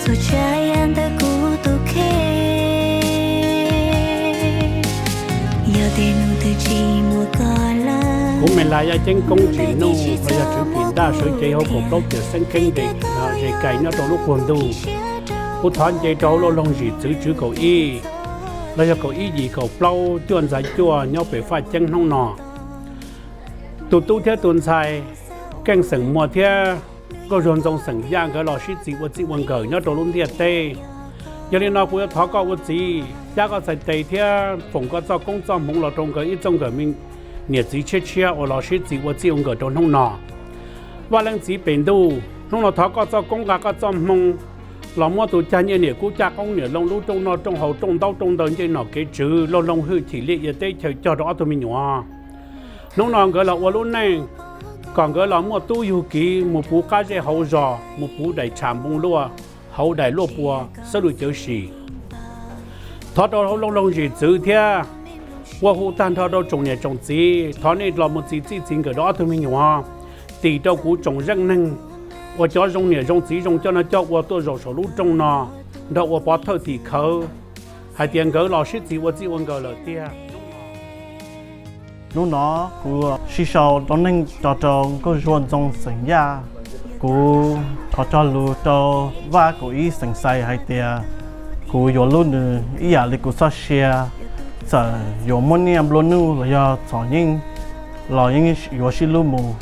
Tus tsav yam ntawm kuv tus kheej, yog tej num twg tsis muaj koj lawm. Kuv me las yaj ceeb koob tsis nuj los yog tswv kim ntaj sawv cev hauv kaum plaub tiam xeeb keeb ntes zes kais nyob rau lub quag ntug. Kuv thov nce rau hauv lauj loog zim txwv tswv kaum ib los yog kaum ib yim kaum plaub cuaj ntxhais cuaj nyob pem faj ceeb hnub no. Tus tub thiab tus ntxhais Keej xeem Muas thiab Nkauj Zuag Ntxoo xeem Yaj nkawd los sib txis ua txij ua nkawm nyob rau lub ntiaj teb. Yog li no kuv yuav thov koj ua txiv xyab koj txhais tes thiab foom koj txoj koob txoj hmoov los rau nkawd ib txoj nkawm me niam txiv tshiab tshiab uas los sib txis ua txij ua nkawm rau hnub no. Vaj Leej Txiv pem ntuj, hnub no thov koj txoj koob nqa koj txoj hmoo los muab tus cag nyiaj niam kub caj qoob niam loo lub rooj noj rooj haus rooj ntaub rooj ntawv ncej nom kev tswv lauj loog hwj chim liaj ia teb chaws cog rau ob tug me nyuam. Hnub no nkawd los ua lub neej kom nkawd los muaj tub yug kiv mus puv qab zej hauv zos, mus puv daim tshav npoo luaj hauv daim luaj pua xab lus cawv sim. Thov rau hauv lauj loog zim txwv thiab ua hu tag nrho rau tsoom niam tsoom txiv, thov nej los mus txi txij txi nkawm rau ob tug me nyuam, tim rau kuv tsoom zeej neeg uas cov zoo niam zoo txiv zoo coj no coj ua tuaj zaum saum lub rooj no nrog ua pov thawj tim khawv hais tias nkawd los sib txis ua txij ua nkawm lawm tiag. Hnub no kuv sib sau rau neeg rau rau Nkauj Zuag Ntxoo xeem Yaj. Kuv thov cog lus rau Vaj kaum ib xeem Xais hais tias kuv yuav hlub nws ib yam li kuv txoj sia, txawm yuav muaj niaj nplua nuj los yog txom nyem los yeej yuav sib hlub mus.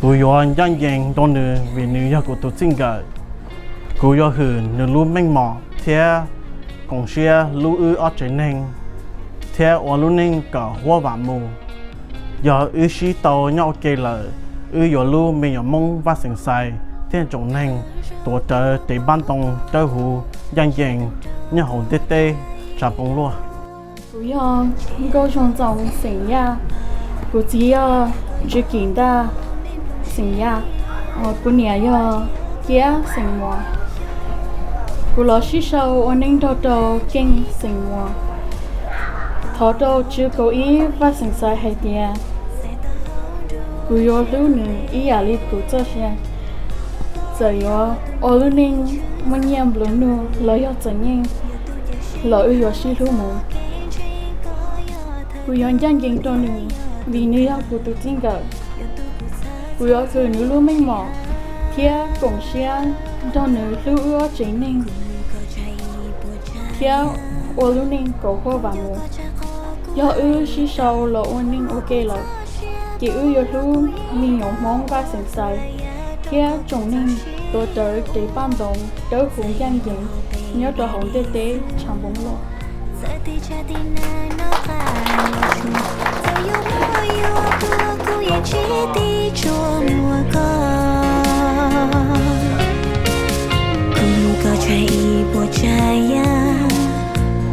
Kuv yuav ncaj ncees rau nws vim nws yog kuv tus txij nkawm. Kuv yuav hwm nws lub meej mom thiab koom siab hlub wb ob tsev neeg thiab ua lub neej kom huab vam mus. Yog wb sib tau nyob ua ke lawm, wb yuav hlub me nyuam Hmoob Vaj xeem Xais thiab tsoom neeg tuav rawv tev paj ntoo dawb huv ncaj ncees nyob hauv ntiaj teb tshav npoo luaj. Kuv yog Nkauj Zuag Ntxoo xeem Yaj, kuv txiv yog Tswv Kim Ntaj xeem Yaj, kuv niam yog Ciab xeem Muas. Kuv los sib sau ua neej nrog rau Keej xeem Muas. Thov rau Tswv kaum ib Vaj xeem Xais hais tias kuv yuav hlub nws ib yam li kuv txoj sia, txawm yuav ua lub neej muaj nyiaj nplua nuj los yog txom nyem los wb yuav sib hlub mus. Kuv yuav ncaj ncees rau nws vim nws yog kuv tus txij nkawm. Kuv yuav hwm nws lub meej mom thiab koom siab nrog nws hlub wb ob tsev neeg thiab ua lub neej kom huab vam mus. Yog wb sib sau los ua neej ua ke lawm, ces wb yuav hlub me nyuam Hmoob Vaj xeem Xais thiab tsoom neeg tuav rawv tev paj ntoo dawb huv ncaj ncees nyob rau hauv ntiaj teb tshav npoo luaj. Txawm yuav muaj yuav pluag kuv yeej tsis tig tsuas muaj koj. Kuv hlub koj tshaj ib puas tsav yam,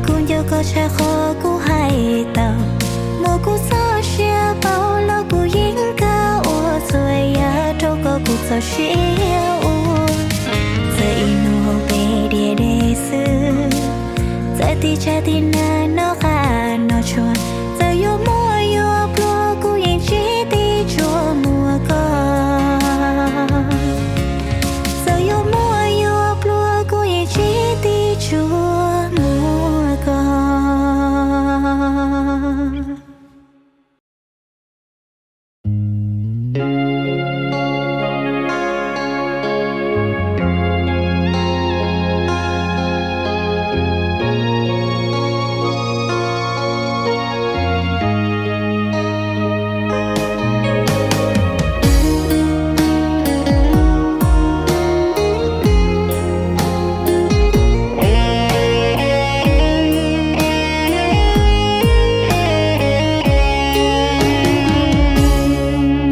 kuv nco koj tshaj qhov kuv hais tau. Muab kuv txoj sia pauv los kuv yeej kawg ua txhua yam rau koj kuv txoj sia ua. Txawm ib hnub peb diam deb xwb, txawm tig tshav tig nag noj qab noj tshua, txawm yuav muaj yuav pluag kuv yeej tsis tig tsuas muaj koj. Txawm yuav muaj yuav pluag kuv yeej tsis tig tsuas muaj koj.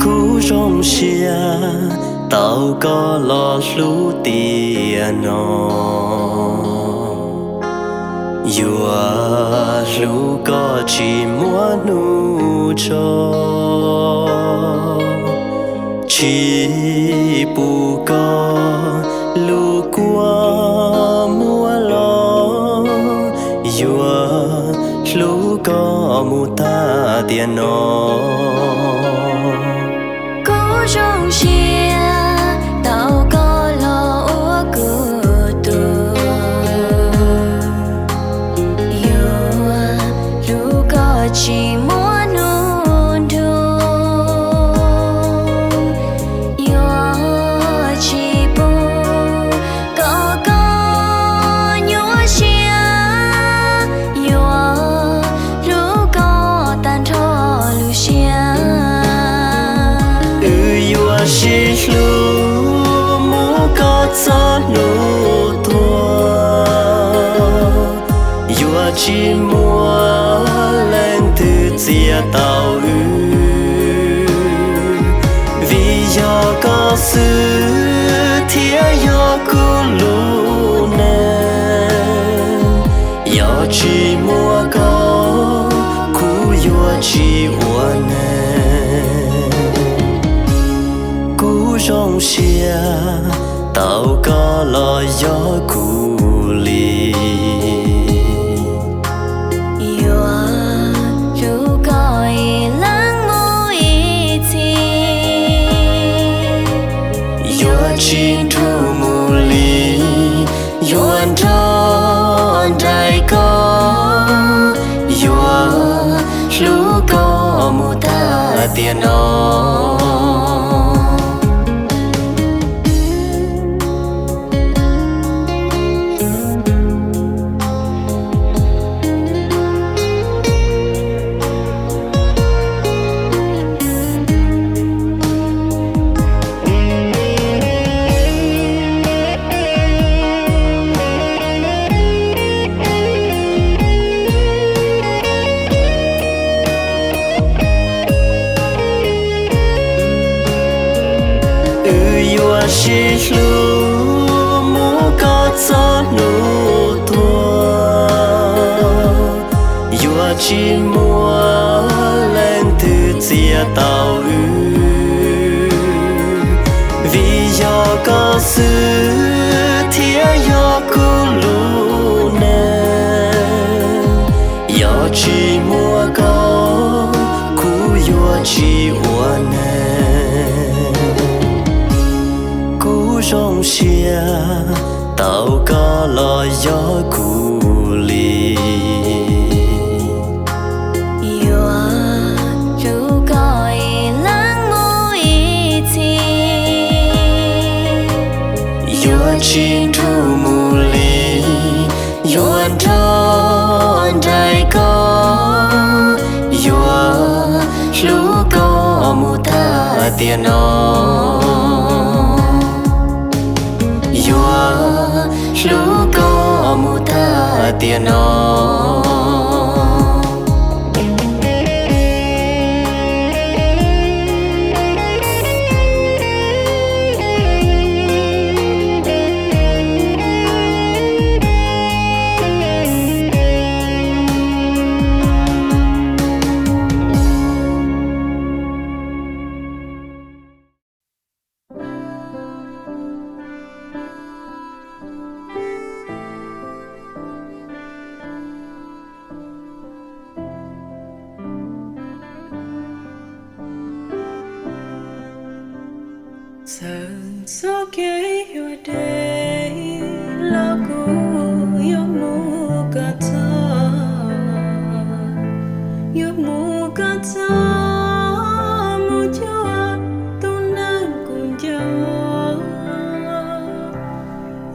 Kuv zoo siab tau koj los hlub tiam no, yuav hlub koj tsis muaj hnub tso. Tsis pum koj lub kua muag los, yuav hlub koj mus tag tiam no. Kuv zoo siab tau koj los ua kuv tus tsis muaj leej twg txiav tau wb, vim yog koj xwb thiaj yog kuv lub neej. Yog tsis muaj koj, kuv yuav tsis ua neeg. Kuv zoo siab tau koj los yog kuv li. Yuav hlub koj ib leeg mus ib txhis, yuav tsis nrug mus li, yuav nrog nraim koj, yuav hlub koj mus tag tiam no. Wb yuav sib hlub mus kom txog hnub tuag, yuav tsis muaj leej twg txiav tau wb, vim yog koj xwb thiaj yog kuv lub neej. Yog tsis muaj koj, kuv yuav tsis ua neeg. Kuv zoo siab tau koj los yog kuv li. Yuav hlub koj ib leeg mus ib txhis, yuav tsis nrug mus li, yuav nrog nraim koj, yuav hlub koj mus tag tiam no, yuav hlub koj mus tag tiam no. Txawm txoj kev yuav deb los kuv yuav mus kom txog, yuav mus kom txog mus cuag tus neeg kuv nco,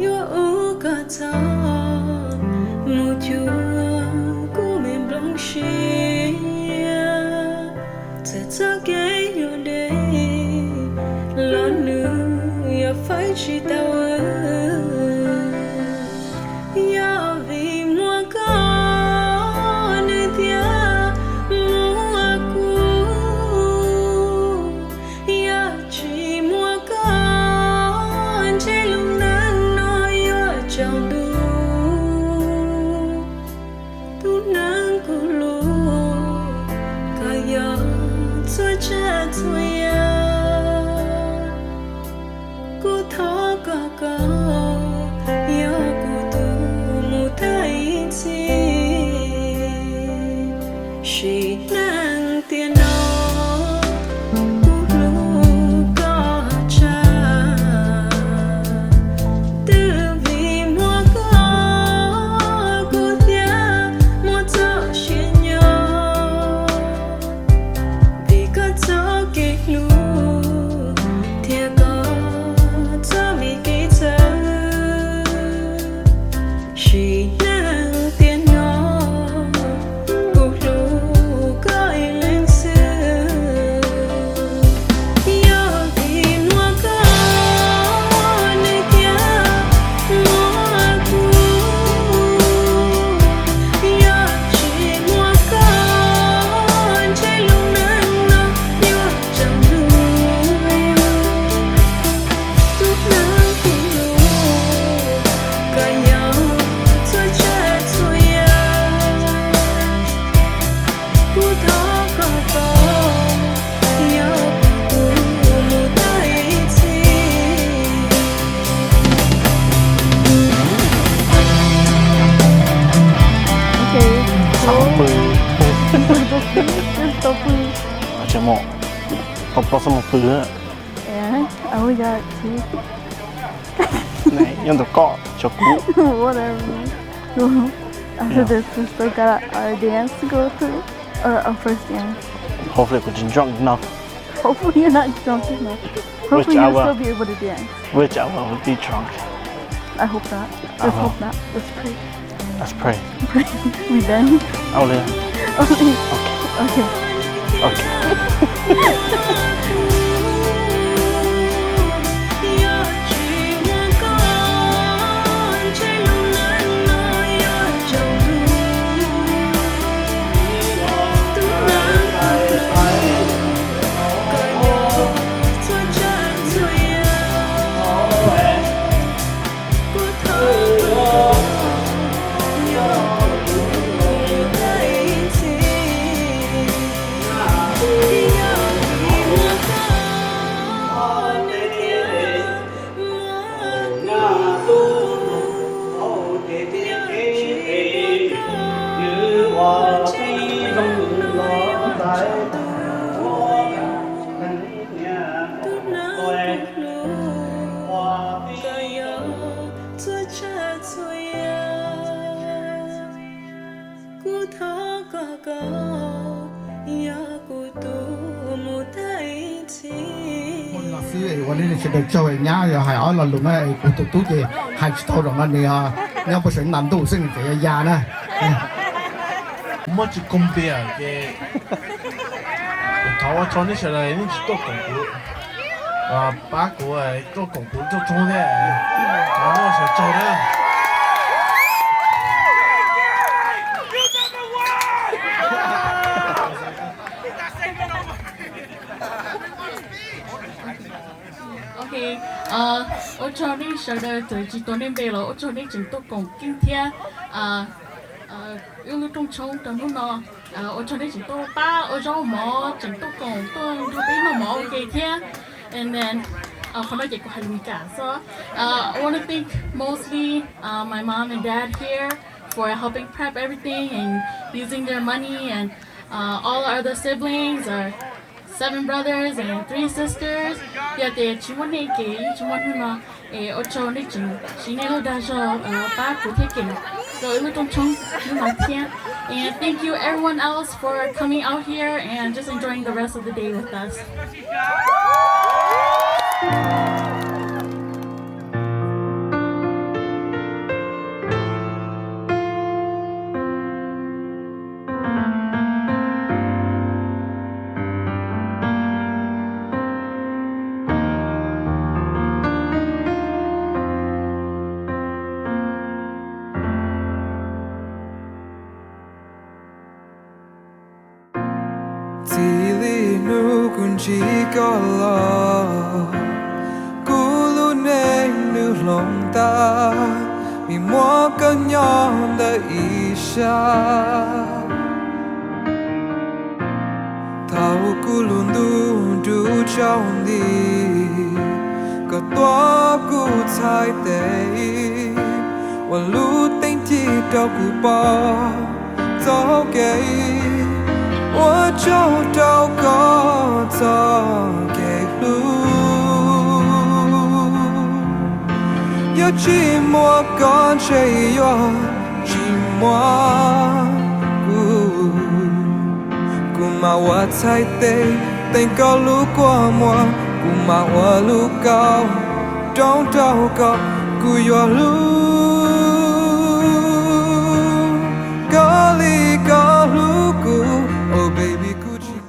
yuav ua kom txog mus cuag kuv me nplooj siab. Txawm txoj kev yuav deb los nws yuav faib tsis tau wb, yog vim muaj koj nws thiaj muaj kuv. Yog tsis muaj koj ntshe lub neej no yuav tsaus ntuj. Tus neeg kuv hlub, koj yog txhua tsav txhua yam. Kuv thov koj, koj Koj plaub xab mus pw. Nyob ntawm koj tso kuv. Whatever. After this, we still got our dance to go through. Or our first dance. Hopefully we're drunk enough. Hopefully you're not drunk enough. Hopefully you'll still be able to dance. Which I will be drunk. I hope not. Let's hope not. Let's pray. Let's pray. Pray. We done? Only. Only. Okay. Okay. Okay. Kuv thov koj, koj yog kuv tus mus thaiv txhij. Ua li no xwb es ua li sawv daws tsaug, nyab yog hais ob lo lus na, kuv tus tub ces hais tsis tau, zaum no nws nyob puag saum nta ntuj xwb, nws tseem ya ya na. Muab tsis koom npias ces kuv thov ua tsaug nej sawv daws nej tsis tuaj koom kuv, pab kuv tuaj koom kuv tuaj tshoob thiab, thov nej sawv tsaug na. Ok, ua tsaug nej sawv daws, txawm tsis tuav nej npe los ua tsaug nej tseem tuaj koom Keeb thiab wb lub rooj tshoob rau hnub no. Ua tsaug nej tseem tuaj pab ua zaub mov, tseem tuaj koom tuaj nrog peb noj mov ua ke thiab. And then, qhov no ces kuv hais lus Meskas xwb. I want to thank mostly my mom and dad here for helping prep everything and using their money and all our other siblings, our seven brothers and three sisters. Yog tias tsis muaj nej ces yeej tsis muaj hnub no. Es ua tsaug nej tseem siv nej lub dag zog pab kuv thiab kem rau wb lub rooj tshoob hnub no thiab. And thank you everyone else for coming out here and just enjoying the rest of the day with us. Txij li hnub kuv ntsib koj los, kuv lub neej nws hloov tag vim muaj koj nyob ntawm ib sab. Thaum kuv lub ntuj nruj tsaus nti, koj tuav kuv txhais tes ua lub teeb ci rau kuv pom txoj kev. Ua tsaug rau koj txoj kev hlub, yog tsis muaj koj ntshe yuav tsis muaj kuv. Kuv mam ua txhais tes teem koj lub kua muag, kuv mam ua lub kauj roob rau koj, kuv yuav hlub koj li koj hlub kuv. Oh baby, kuv tsis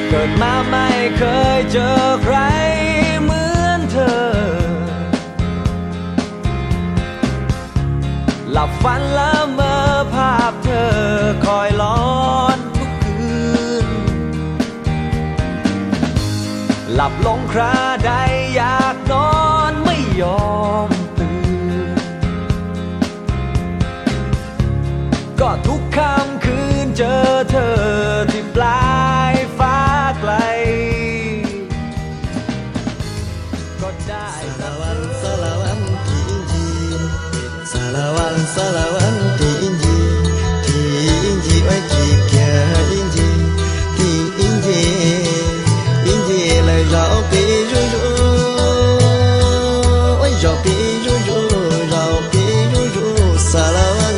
เกิดมาไม่เคยเจอใครเหมือนเธอ หลับฝันละเมอภาพเธอคอยหลอนทุกคืน หลับลงคราใดอยากนอนไม่ยอมตื่น ก็ทุกค่ำคื Tsawv thawj tim Nplai Fab Nplai, koj dai xa la vas xa la vas tim ib ncig, xa la vas xa la vas tim ib ncig, tim ib ncig ua ci kiag ib ncig, tim ib ncig, ib ncig lawm zaum qis zuj zus, ua zaum qis zuj zus, zaum qis zuj zus xa la vas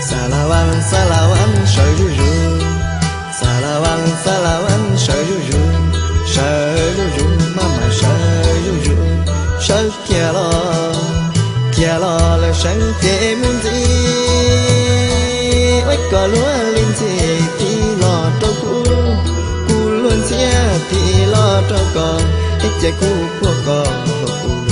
xa la vas xa la vas sawv zuj zus, xa la vas xa la vas sawv zuj zus, sawv zuj zus maj mam sawv zuj zus, sawv kiag los, kiag los lawm seev ces mus ntxiv, ua kom luag li ntxhi tig los rau kuv, kuv luag ntxhiab tig los rau koj, ib ce kuv puag koj, kuv